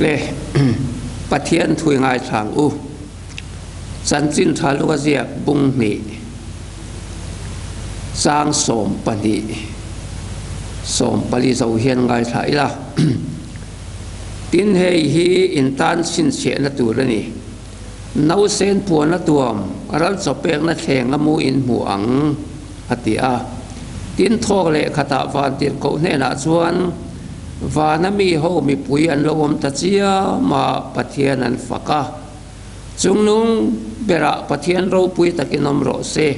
Le Pathian thui ngaithlang u. Chanchin tha luk a ziak bung hnih chang 12 14 zo hian ngaithla ila. Tin hei hi in tan chhinchhiahna tur a ni. Nausen puan a tuam, ral chawpekna thleng a mu in hmu ang, a ti a. Tin thawk leh khatah vantirhkoh hnenah chuan vana mi ho mipui an lo awm ta chiam a, Pathian an fak a. Chungnung berah Pathian ropui takin awm rawh se.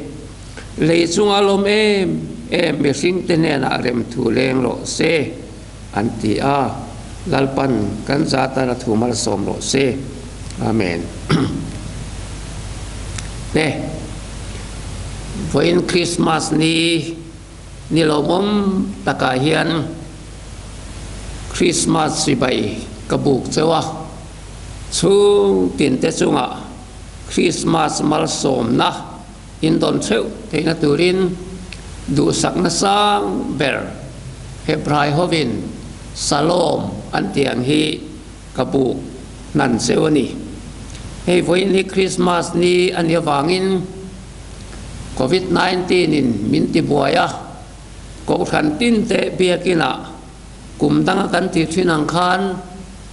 Lei chunga lawm em em mihringte hnenah remthu leng rawh se. An ti a, Lalpan kan za tan a thu malsawm rawh se. Amen. Te, vawiin Krismas ni ni lawmawm takah hian Krismas chibai ka buk cheu a, chhung tinte chungah Krismas malsawmna Indawn theuh theihna turin duhsakna sang ber Hebrai hovin Salom an tih ang hi ka buk hnan cheu a ni. Hei vawiin hi Krismas ni a nih avangin Covid 19 in min ti buai a, Kohhran tin te biakinah kum danga kan tih thin ang khan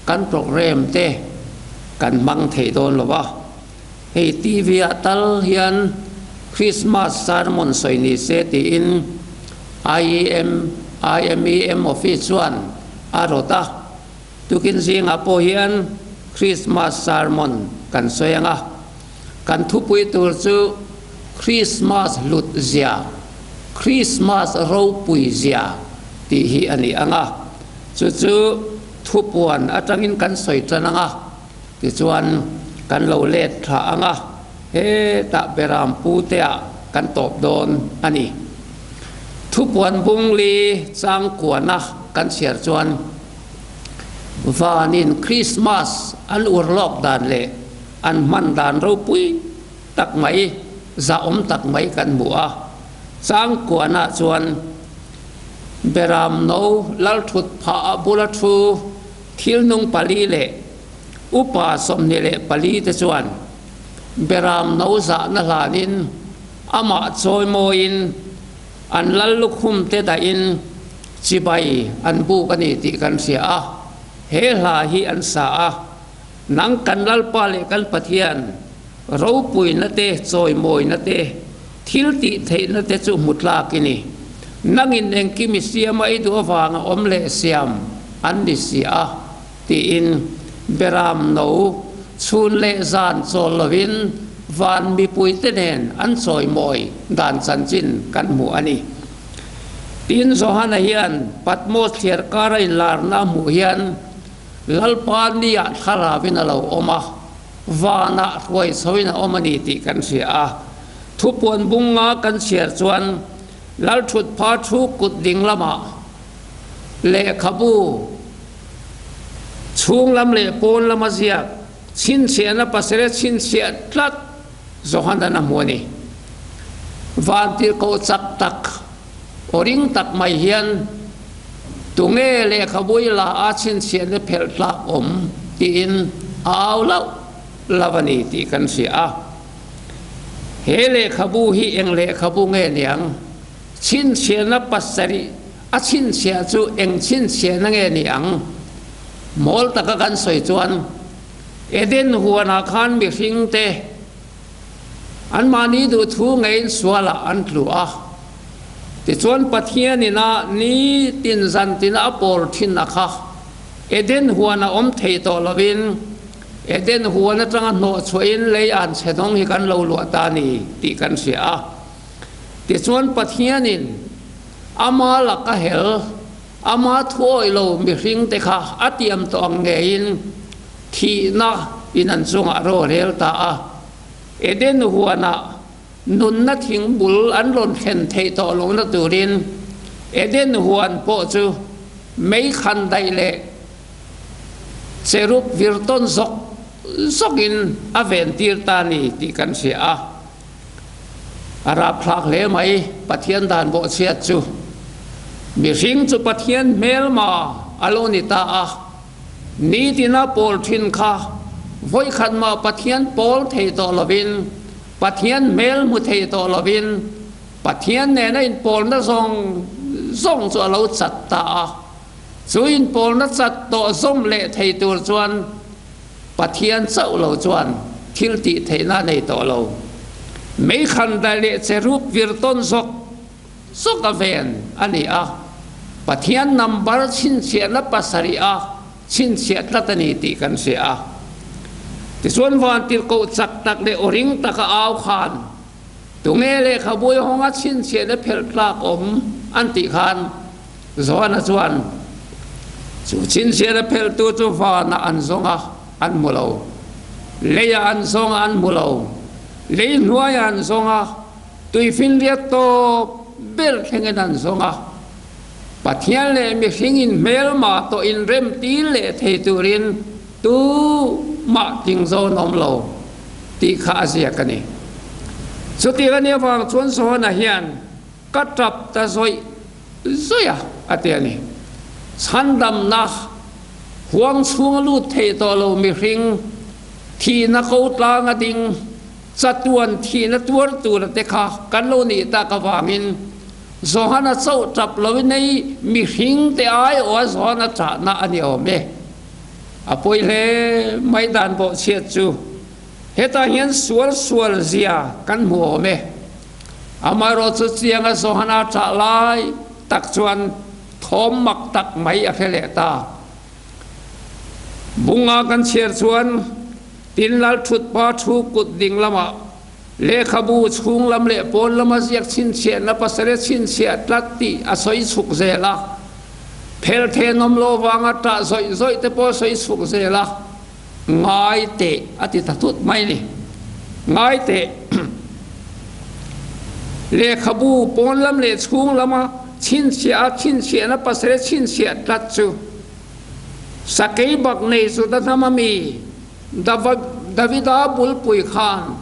kan programme te kan hmang thei dawn lo va. Hei TV ah tal hian Christmas sermon sawi ni se tiin IEM, IMEM office chuan a rawt a. Tukin zingah pawh hian Christmas sermon kan sawi ang a. Kan thupui tur chu Christmas hlut zia, Christmas ropui zia tih hi a ni ang a. Chu chu thupuan atangin kan sawi tan ang a. Tichuan, kan lo let thla ang a, hetah Beram Putea kan tawp dawn a ni. Thupuan bungli changkuana kan chhiar chuan vanin Krismas an ur lawk dan leh an hman dan ropui tak mai, zahawm tak mai kan hmu a. Changkuana chuan Beram no lalthut phah a bula thu Thil nung pali leh upa 24 te chuan Beram no zahna hlanin amah chawimawiin an lal lukhum te dahin chibai an buk a ni tih kan hria a, he hla hi an sa a, Nang kan Lalpa leh kan Pathian ropuina te, chawimawina te, thil tih theihna te chu hmu tlak i ni. Nangin engkim i siama i duh avanga awm leh siam an ni si a, tiin Beram no chhun leh zan chawl lovin van mipuite nen an chawimawi dan chanchin kan hmu a ni. Tin, Johana hian Patmos thliarkara inlarna a hmuh hian Lalpa niah thlaravin a lo awm a, vanah hruai chhoin a awm a ni tih kan hria a. Thupuan bunga kan chhiar chuan Lalthutpha thu kut ding lamah lehkhabu chhung lam leh pawn lama ziak chhinchhiahna pasarih chhinchhiah tlat Johanan a hmu a ni. Vantirhkoh chak tak, aw ring tak mai hian tunge lehkhabu i la a chhinchhiahna phelh tlak awm tiin a au lauh lauh a ni tih kan hria a. He lehkhabu hi eng lehkhabu nge niang? Chhinchhiahna pasarih a chhinchhiah chu eng chhinchhiahna nge ni ang? Mawl taka kan sawi chuan Eden huanah khan mihringte anmahni duhthu ngeiin sualah an tlu a. Tichuan Pathianin a nitin zantina a pawl thin a kha Eden huana awm thei tawh lovin Eden huan atanga hnawh chhuahin lei an chhe dawng hi kan lo luah ta a ni tih kan hria a. Tichuan Pathianin ama laka hel, ama thuawih lo mihringte kha a tiam tawh ang ngeiin thihna in an chungah ro a rel ta a. Eden huanah nunna thing bul an rawn thlen theih tawh lohna turin Eden huan pawh chu mei khan daih leh Cherub vir tawn zawk zawkin a ven tir ta ni tih kan hria a. A rapthlak hle mai Pathian dan bawhchhiat chu. Mihring chu Pathian hmelma a lo ni ta a. Nitina pawl thin kha vawikhat mah Pathian pawl thei tawh lovin, Pathian hmel hmu thei tawh lovin, Pathian nena inpawlna zawng zawng chu a lo chat ta a. Chu inpawlna chat tawh zawm leh thei tur chuan Pathian chauh lo chuan thil tih theihna a nei tawh lo. Meikhan dai leh cherub vir tawn zawk zawk a ven a ni a, Pathian number chhinchhiahna pasarih a chhinchhiah tlat a ni tih kan hria a. Tichuan vantirhkoh chak tak leh aw ring taka au khan Tunge lehkhabu i hawnga chhinchhiahna phelh tlak awm an tih khan Johana chuan chu chhinchhiahna phelhtu chu vanah an zawng a, an hmu lo. Leiah an zawng a, an hmu lo. Lei hnuaiah an zawng a, tuifinriat tawp ber thlengin an zawng a. Pathian leh mihringin hmelma tawh inremtir leh thei turin tu mah tling zawn awm lo tih kha a ziak a ni. Chutiang a nih avang chuan Johana hian ka tap ta zawih zawih a, a ti a ni. Chhandamna huang chhunga lut thei tawh lo mihring thihna ko tlang a ding chatuan thihna tuar tura te kha kan lo nih tak avangin Johana chauh tap loin ei mihring te aiawha Johana chahna a ni awm e. A pawi hle mai dan pawh chhiat chu hetah hian sual sual zia kan hmu awm e. Amaherawh chu chianga Johana chah lai tak chuan thawm mak tak mai a hre leh ta. Bunga kan chhiar chuan tin lal thutpa thu kut ding lamah Lehkhabu chhung lam leh pawn lama ziak chhinchhiahna pasarih chhinchhiah tlat tih a sawi chhuk zel a. Phel thenawm lo vanga ṭah zawih zawih te pawh a sawi chhuk zel a. Ngai teh a ti ta thut mai ni. Ngai teh. Lehkhabu pawn lam leh chhung lama chhinchhiah a chhinchhiahna pasarih chhinchhiah tlat chu sakei bak nei chu ta hnam a mi. Davida bulpui khan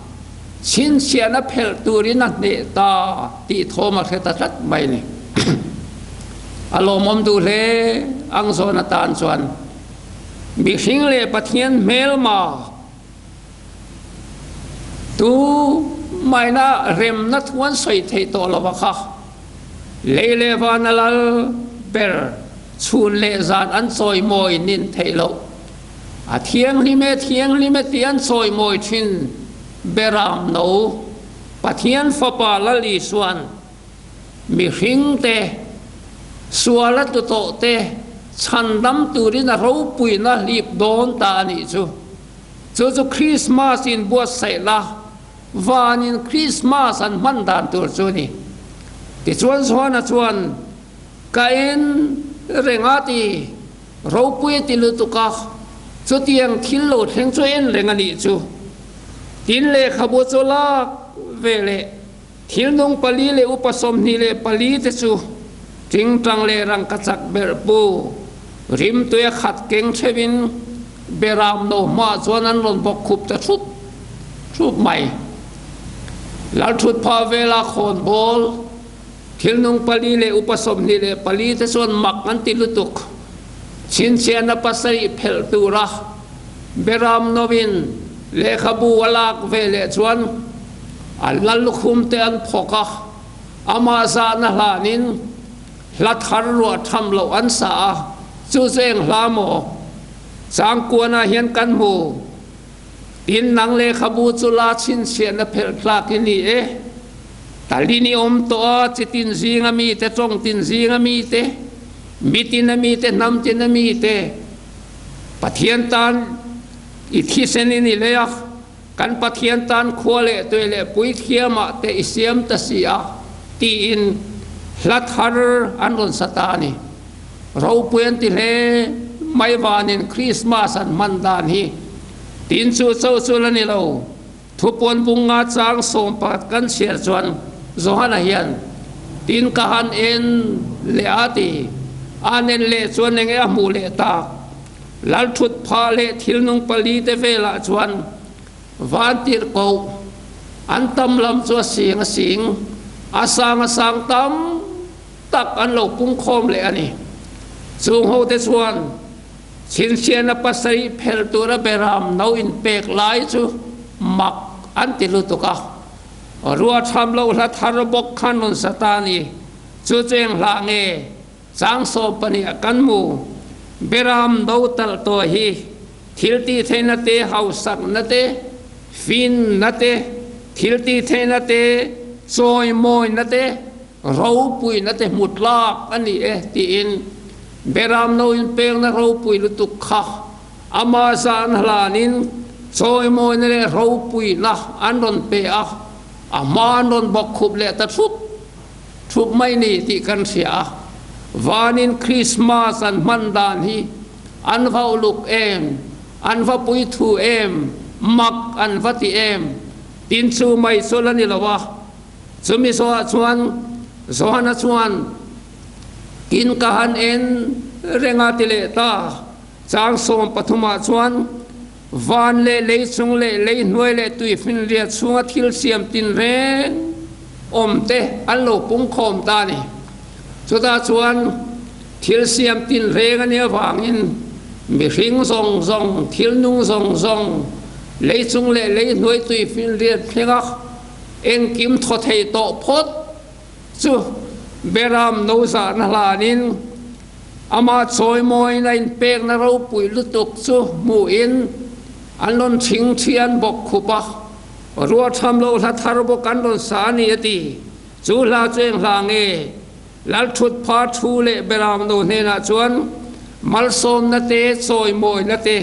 chhinchhiahna phelh turin a hneh ta tih thawm a hre ta tlat mai ni. A lawmawm duh hle ang zawn atan chuan mihring leh Pathian hmelma tu maina remna thu an sawi theih tawh lo a kha. Lei leh vana lal ber chhun leh zan an chawimawi nin theih loh. A thianghlim e, thianghlim e tih an chawimawi thin Beram no, Pathian Fapa Lal Isuan mihringte, sual a tlu tawhte chhandam turin a ropuina hlip dawn ta a nih chu. Chu chu Krismas in buatsaih la, vanin Krismas an hman dan tur chu a ni. Tichuan Johana chuan, Ka en reng a ti. Ropui a ti lutuk a, chutiang thil lo thleng chu en reng a nih chu. Tin lehkhabu chu lak ve leh thil nung pali leh upa 24 te chu tingtang leh rangkachak berh pu rimtui a khat keng theuhin beram no hmaah chuan an rawn bawk khup ta thup thup mai. Lalthutphah vela khawnbawl. Thil nung pali leh upa 24 te chuan mak an ti lutuk. Chhinchhiahna pasarih phelh tura Beram Novin lehkhabu a lak ve leh chuan a lallukhum te an phawk a, amah zahna hlanin hla thar ruah tham loh an sa a, chu chu eng hla maw? Changkuanah hian kan hmu. Tin, nang lehkhabu chu la chhinchhiahna phelh tlak i ni e. Talin i awm tawh a, chi tin zinga mite, tawng tin zinga mite, mi tina mite, hnam tina mite, Pathian tan i thisen i ni lei a, kan Pathian tan khua leh tui leh puithiamah te i siam ta si a, tiin hla thar an rawn sa ta a ni. Ropui an ti hle mai vanin Krismas an hman dan hi tin chu cho chu la ni lo. Thupuan bung nga chang 11 kan chhiar chuan Johana hian tin ka han en leh a ti. An en leh chuan enge a hmuh leh tak. Lalthut phah leh thil nung pali te velah chuan vantir koh an tam lam chu a sing a sing, a sang a sang tam tak an lo pungkhawm leh a ni. Chung hote chuan Chhinchhiahna pasarih phelh tura beram no inpek lai chu mak an ti lutuk a. Ruah tham loh hla thar bawk khan rawn sa ta a ni. Chu chu eng hlah nge? Chang 12 ah kan hmu. Beram no talh tawh hi thil tih theihna te, hausakna te, finna te, thil tih theihna te, chawimawina te, Ropuina te hmu tlak a ni e tiin Beram no inpekna ropui lutuk kha ama zan hlanin chawimawina leh ropuina an rawn pe a, a hma an rawn bawk khup leh ta thup thup mai ni tih kan hria a. Vanin Krismas an hman dan hi an va uluk em, an va puithu em, mak an va ti em, tin chu mai chu la ni lo a. Chumi zawhah chuan Johana chuan, Tin ka han en reng a ti leh ta. Chang 13 ah chuan, Van leh lei chung leh lei hnuai leh tui finriat chhunga thil siam tin reng awm te an lo pungkhawm ta a ni. Chutah chuan thil siam tin reng a nih avangin mihring zawng zawng, thil nung zawng zawng, lei chung leh lei hnuai tui finriat thlenga Engkim thaw thei tawh phawt chu Beram no zahna hlanin amah chawimawiin a inpekna ropui lutuk chu hmuhin an rawn thing thian bawk khup a, ruah tham lo hla thar bawk an rawn sa a ni a ti. Chu hla chu eng hla nge? Lalthutpha thu leh Beram no hnenah chuan malsawmna te, chawimawina te,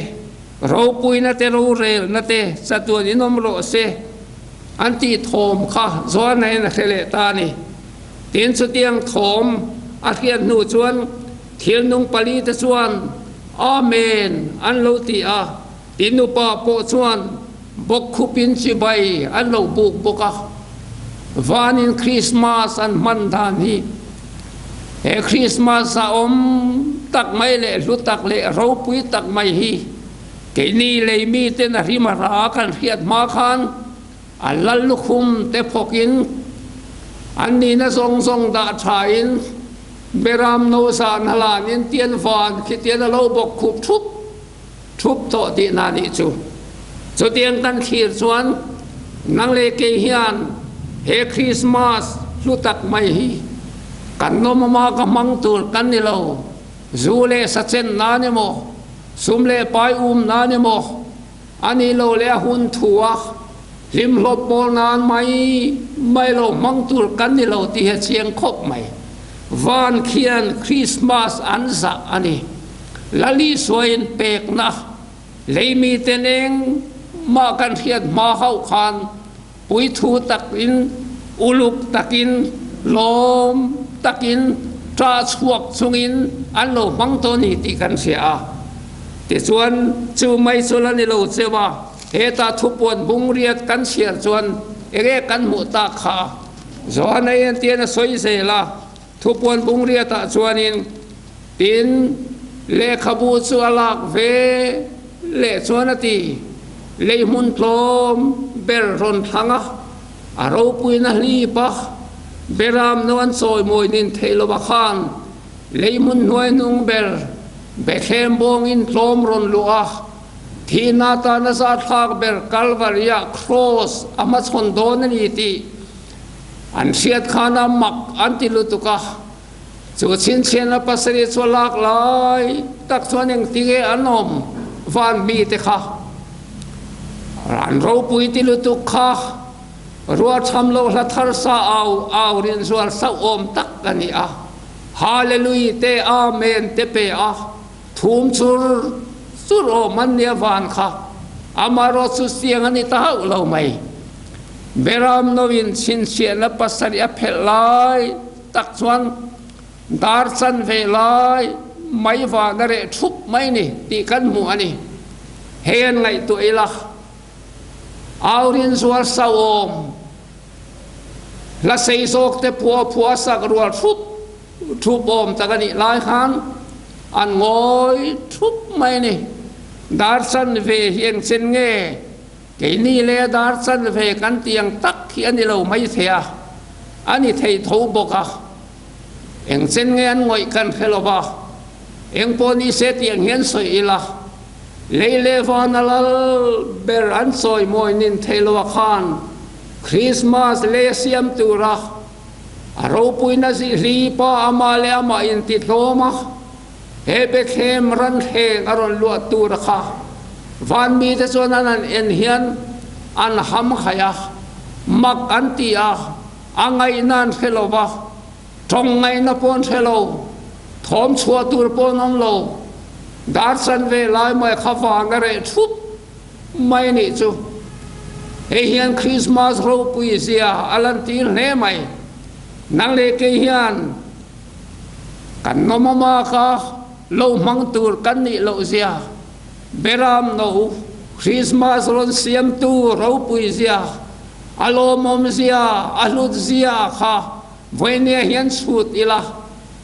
ropuina te, rorelna te chatuan inawm rawh se an tih thawm kha Joana-in a hre leh ta a ni. Tin, chutiang thawm a hriat hnu chuan thil nung palite chuan Amen an lo ti a, tin nupa pawh chuan bawkkhupin chibai an lo buk bawk a. Vanin Krismas an hman dan hi he Krismas zahawm tak mai leh hlu tak leh ropui tak mai hi Keini lei miten a hrim a ra kan hriat hma khan a lal lukhum te phawkin an nihna zawng zawng dah thain Beram no zan halanin tian van khi tian a lo bawk khup thup thup tawh tihna nih chu. Chutiang kan thlir chuan nang leh kei hian he Krismas hlu tak mai hi kan nawmawma ka hmang tur kan ni lo. Zu leh sa chen nan emaw, sum leh pai um nan emaw, a nih lo leh a hun thu a hlimhlawp pawl nan mai mai lo hmang tur kan ni lo tih hi a chiang khawp mai. Van khian Krismas an zah a ni. Lali suaiin pekna lei mite neng mah kan hriat hma hauh khan Puithu takin, uluk takin, lawm takin, ṭah chhuak chungin an lo hmang tawh a ni tih kan hria a. Tichuan, chu mai chu la ni lo cheu a, hetah thupuan bung riat kan chhiar chuan enge kan hmuh tak kha? Johanna entian a sawi zel a, thupuan bung riatah chuanin, Tin, lehkhabu chu a lak ve leh chuan a ti. Lei hmun tlawm ber rawn thlang a, a ropuina hlip a, Beram no an chawimawi nin theih lova khan lei hmun hnuai hnung ber Bethlehem bawngin tlawm rawn luh a, thihna tana zathlak ber Kalvaria Kraws a hmachhawn dawn a ni tih an hriat khan a mak an ti lutuk a. Chu chhinchhiahna pasarih chu a lak lai tak chuan engtinge an awm van mite kha ran ropui ti lutuk kha ruah tham loh hla thar sa au au rin zual sauh awm tak a ni a. Hallelui te Amen te pe a thum chur chur awm an nia van kha amarawh chu siang a ni ta hauh lo mai. Beram noin chhinchhiahna pasarih a phelh lai tak chuan dar chan ve lai mai van a reh thup mai ni tih kan hmuh a ni. Hei an ngaihtuah ila, Aurin zual sauhawm hla sei zawk te phuah phuah sak rual thup thup awm tak a nih lai khan an ngawi thup mai ni. Dar chan ve hi engchen nge? Keini leh dar chanve kan tih ang tak hi a ni lo mai thei a, a ni thei tho bawk a. Engchen nge an ngawih kan hre lo va. Eng pawh ni se tiang hian sawi ila, lei leh vana lal ber an sawi mawi nin thei lo a khan Krismas lei a siam tura a ropuina zihli pa amah leh amah intitlawm a, he Bethlehem ranthleng a rawn luah tur a kha van mite chuan an han en hian an ham khaih a, mak an ti a, a ngaihna an hre lo va, tawng ngaihna pawh an hre lo, thawm chhuah tur pawh an awm lo, dar chanve lai mai kha van a reh thup mai nih chu. Hei hian Krismas ropui zia a lantir hle mai. Nang leh kei hian Kan nawmawma kha lo hmang tur kan nih loh zia, Beram no Krismas rawn siamtu ropui zia, a lawmawm zia, a hlut zia kha vawinia hian chhut ila,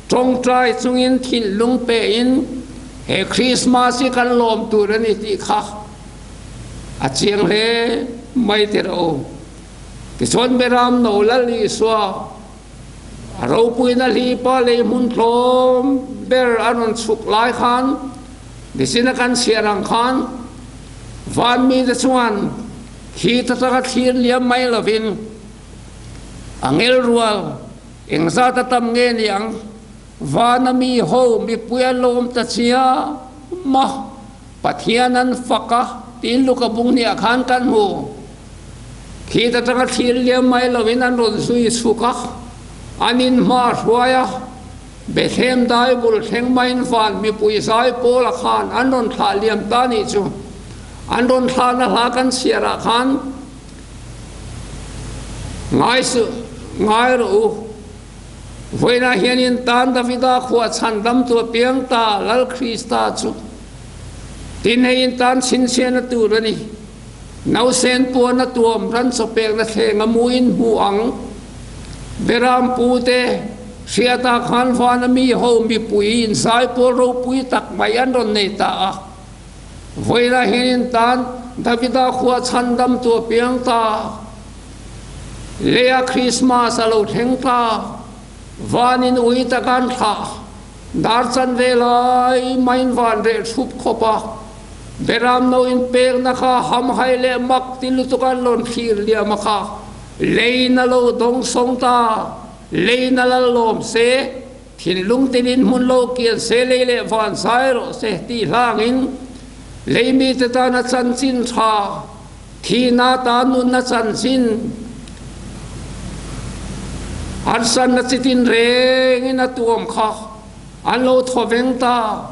tawngtai chungin thinlung pehin he Krismas hi kan lawm tur a ni tih kha a chiang hle mai tir a awm. Tichuan Beram no Lal Isua A ropuina hlipa lei hmun tlawm ber a rawn chhuk lai khan nichin a kan chhiar ang khan van mite chuan khi ta taka thlir liam mai lovin a ngel rual engzat a tam nge ni ang vana mi ho mipui a lawm ta chia ma Pathian an fak a tiin Luka bung hniah khan kan hmu. Khit atanga thlir liam mai lovin an rawn zui chhuk a, an inhma hruai a, Bethlehem dai bul thleng maiin van mipui zai pawla khan an rawn thlah liam ta nih chu. An rawn thlahna hla kan chhiarah khan ngai suh, ngai rawh u. Vawiinah hianin tan Davida khuah chhandamtu a piang ta Lal Krista chu tin heiin tan chhinchhiahna tur a ni. Nausen puan a tuam ran chawpekna thleng a muin hmu ang. Beram pute hriatah khan vana mi ho mipui inzaipawl ropui tak mai an rawn nei ta a. Vawiinah hianin tan Davida khuah chhandamtu a piang ta. Leia Krismas a lo thleng ta, vanin ui tak an thlah, dar chanve lai maiin van reh thup khawp a, Beram no inpekna kha hamhai leh mak ti lutuk an rawn thlir liam a kha, leiin a lo dawng sawng ta, leiin a lal lawm se, thinlung tinin hmun lo kian se lei leh van zai rawh se tih hlangin lei mite tana chanchin tha Thihna ta nunna chanchin harsatna chitin rengin a tuam kha an lo thaw veng ta.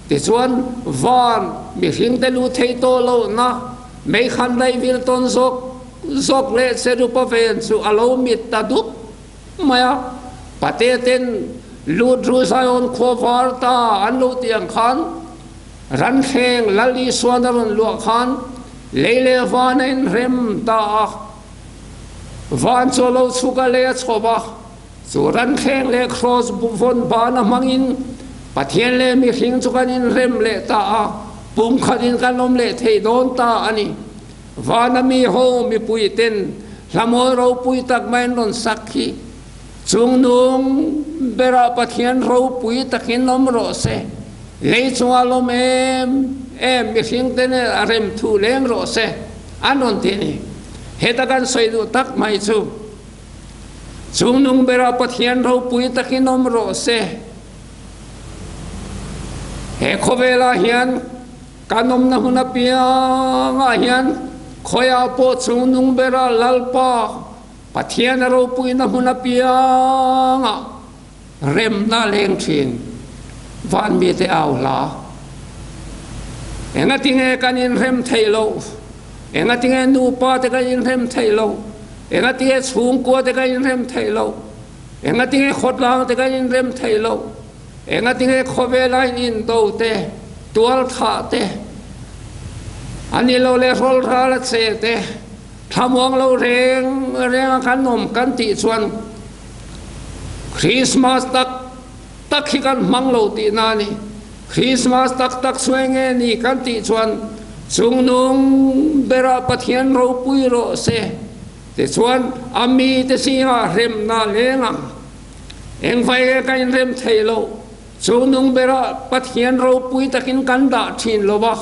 Tichuan, van mihringte lu thei tawh lohna meikhan daihvil tawn zawk zawk leh cherupa ven chu a lo mit ta dup mai a. Pate ten lut ru Zion khua var ta an lo tih ang khan Ranthleng Lal Isuan a rawn luah khan lei leh van a inrem ta a, van chu a lo chhuk a, lei a chhawp a, chu ranthleng leh kraws vawn ban a hmangin Pathian leh mihring chu kan inrem leh ta a, pumkhatin kan awm leh thei dawn ta a ni. Vana mi ho mipui ten hlamawi ropui tak mai an rawn sak hi chungnung berah Pathian ropui takin awm rawh se. Lei chungah lawm em em mihring te nen a rem thu leng rawh se an rawn ti a ni. Heta kan sawi duh tak mai chu chungnung berah Pathian ropui takin awm rawh se. He khawvelah hian kan awmna hun apiangah hian khawiah pawh chungnung berah Lalpa Pathian a ropuina hmun apiangah Remna leng thin van mite au hla. Engatinge kan inrem theih loh? Engatinge nupa te kan inrem theih loh? Engatinge chhungkua te kan inrem theih loh? Engatinge khawtlang te kan inrem theih loh? Engatinge khawvela in indo te, tualthah te, a ni lo leh rawlral a che te, thlamuang lo reng reng a kan awm kan tih chuan Christmas tak tak hi kan hmang lo tihna a ni. Christmas tak tak chu eng nge ni kan tih chuan chungnung berah Pathian ropui rawh se. Tichuan a mite zingah hremna leng ang. Engvai nge ka inrem theih loh? Chungnung berah Pathian ropui takin kan dah thin lo va,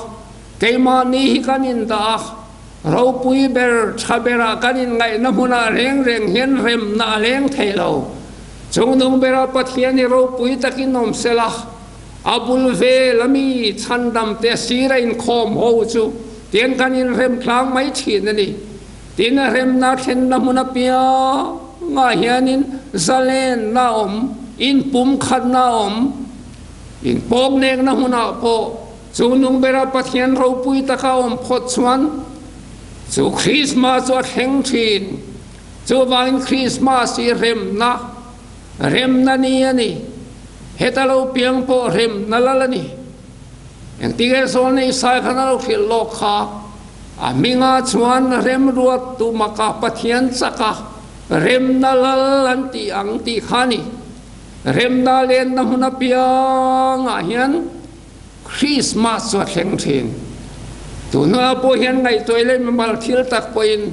keimahni hi kan indah a, ropui ber tha berah kan inngaihna hmunah reng reng hian remna a leng thei lo. Chungnung berah Pathian hi ropui takin awm sela, a bul vel ami chhandam te sira inkhawm ho chu tiang kan inrem tlang mai thin a ni. Tin, remna thlenna hmun apiangah hianin zalenna a awm, inpumkhatna a awm. Inpawknekna hmunah pawh chu nung bera Pathian ropui taka awm phawt chuan chu Krismas chu a thleng thin. Chuvangin Krismas hi remna, remna ni a ni. Heta lo piang pawh remna lal a ni. Engtinge Zawlnei Isai khan a lo hrilh lawk kha? A hmingah chuan remruat tumaka Pathian chaka remna lal an tih ang tih kha a ni. Remna lenna hmun apiangah hian Krismas chu a thleng thin. Tunah pawh hian ngaihtuah ila mimal thil tak pawhin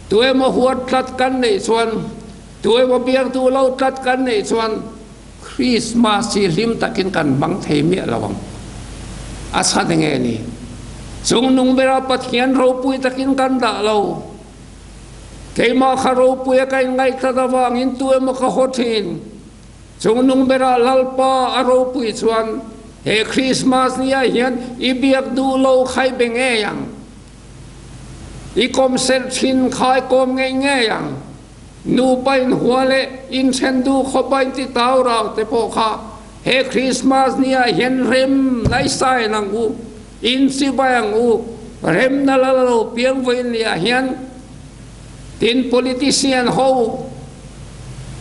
tuemaw huat tlat kan neih chuan, tuemaw biaktu lo tlat kan neih chuan Krismas hi hlim takin kan hmang thei miah lo ang. A chhan enge ni? Chungnung bera Pathian ropui takin kan dah lo. Keimah kha ropuia ka inngaihthlat avangin tu emaw ka haw thin. Chungnung bera Lalpa a ropui chuan he Krismas ni ah hian i biak duh lo khai be ngei ang. I kawmserh thin kha i kawm ngei ngei ang. Nupa inhua leh inthen duh khawp a inti tau rau te pawh kha he Krismas ni ah hian rem naisain ang u, inchibai ang u, remna la la lo piang vawiin ni ah hian tin politician ho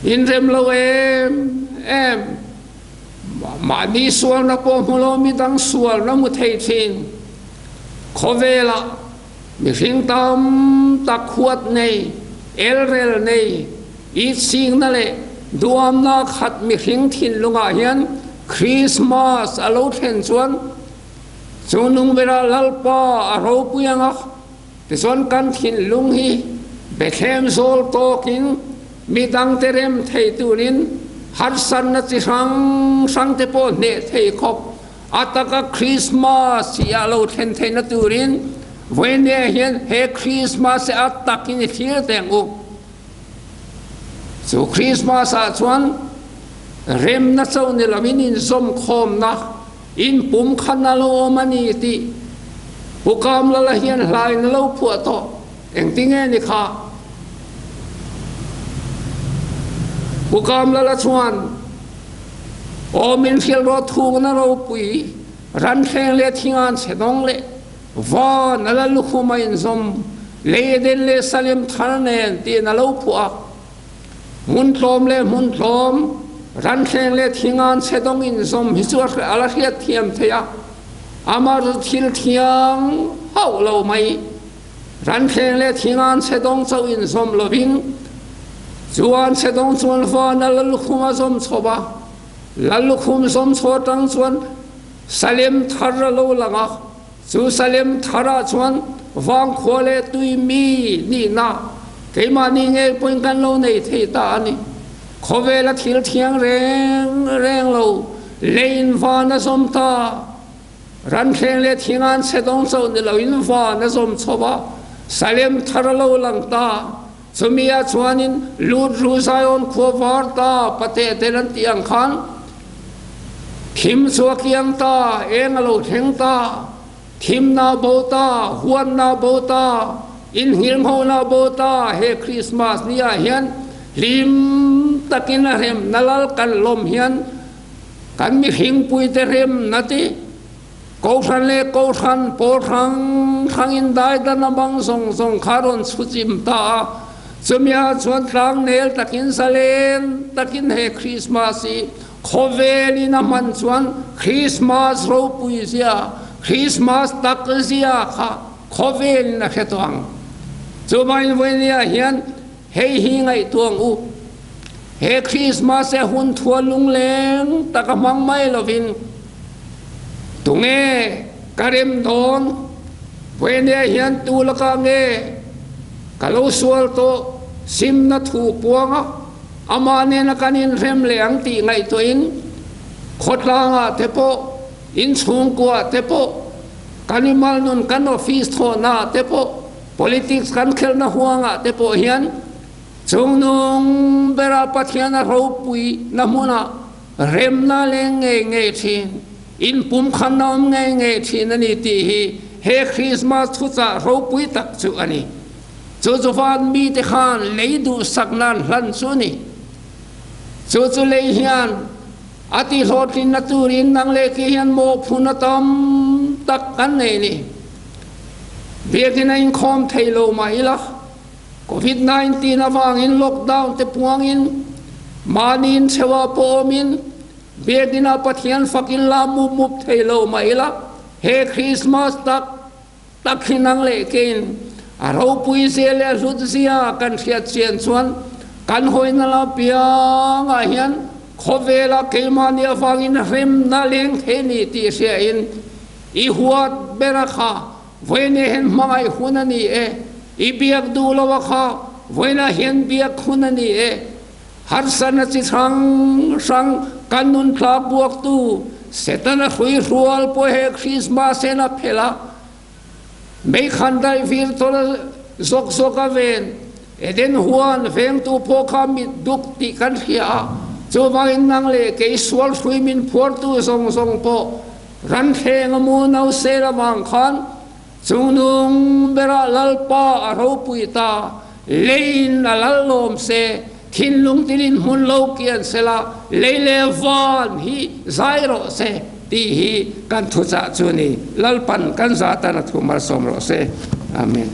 inrem lo em em, mahni sualna pawh hmu lo midang sualna hmu thei thin khawvelah Mihring tam tak huat nei, elrel nei, itsikna leh duamna khat mihring thinlungah hian Krismas a lo thlen chuan chu nungbera Lalpa a ropui ang a, tichuan kan thinlung hi Bethlehem zawl tawkin midangte rem thei turin harsatna chi hrang hrangte pawh hneh thei khawp A taka Krismas hi a lo thlen theihna turin vawinia hian he Krismas hi a takin i thlir teh ang u. Chu Krismas ah chuan remna cho ni lovin inzawmkhawmna, inpumkhatna lo awm a ni tih Pu Kamlala hian hlain a lo phuah tawh. Engtinge ni kha? Pu Kamlala chuan Aw min hrilh rawh thukna ropui, ranthleng leh thingan chhe dawng leh van a la lukhum a inzawm, lei den leh salim thar nen tiin a lo phuah a. Hmun tlawm leh hmun tlawm, ranthleng leh thingan chhe dawng inzawm hi chu a la hriat thiam thei a, amah chu thil thiang hauh lo mai. Ranthleng leh thingan chhe dawng chauh inzawm lovin chuan chhe dawng chuan van a lallukhum a zawm chho a, lallukhum zawm chho atang chuan Salem thar a lo lang a, chu Salem tharah chuan vangkhua leh tui mi nihna keimahni ngei pawhin kan lo nei thei ta a ni. Khawvela thil thiang reng reng lo leiin van a zawm ta. Ranthleng leh thingan chhe dawng chauh ni loin van a zawm chho a, Salem thar a lo lang ta. Chumi ah chuanin lut ru Zion khua var ta pateh tel an tih ang khan thim chu a kiang ta, eng a lo thleng ta, thimna a bo ta, huanna a bo ta, inhngirnghona a bo ta, he Krismas ni ah hian hlim takin a hremna lal kan lawm hian Kan mihringpuite remna ti Kohhran leh Kohhran pawl hrang hrangin daidan a bang zawng zawng kha rawn chhuchim ta a. Chumia chuan tlangnel takin zalen takin he Krismas hi khawvelin a hman chuan Krismas ropui zia, Krismas tak zia kha khawvelin a hre tawh ang. Chuvangin vawinia hian Hei hi ngaihtuang u, he Krismas e hun thua lungleng taka hmang mai lovin tunge ka rem dawn? Vawinia hian tu lakah nge ka lo sual tawh? Simna thu puanga amah nena kan inrem leh ang tih ngaihtuahin Khawtlangah te pawh, inchhungkuaah te pawh, kan imal nun kan office thawhnaah te pawh, politics kan khelhna huangah te pawh hian chungnung bera Pathian a ropui na hmunah remna leng ngei ngei thin, inpumkhanna awm ngei ngei thin a ni tih hi he Krismas thuchah ropui tak chu a ni. Chu chu van mite khan lei duhsak nan hlan chu a ni. Chu chu lei hian a ti hlawhtlinna turin nang leh kei hian mawhphurhna tam tak kan nei ni. Biakin a inkhawm thei lo mah ila, Covid 19 avangin lockdown te puangin mahni inchheuah pawh awmin biakin ah Pathian fakin la mup mup thei lo mah ila, he Christmas tak tak hi nang leh keiin a ropui zia leh a hlut zia kan hriat chian chuan kan hawina la piangah hian khawvela keimahni avangin hremna leng thei ni tih hriain i huat ber a kha vawiin hian hmangaih hun a ni e, i biak duh lo a kha vawiinah hian biak hun a ni e. Harsatna chi hrang hrang kan nun tlak buaktu Setana hrui hrual pawh he Krismas hian a phelh a, meikhan daih vir tawlh zawk zawk a ven. Eden huan vengtu pawh kha mit duk tih kan hria a, chuvangin nang leh kei sual hrui min phuartu zawng zawng pawh ranthleng a mu no sel avang khan Chungnung berah Lalpa a ropui ta, leiin a lal lawm se, thinlung tinin hmun lo kian sela, lei leh van hi zai rawh se tih hi kan thuchah chu a ni. Lalpan kan zah tan a thu malsawm rawh se. Amen.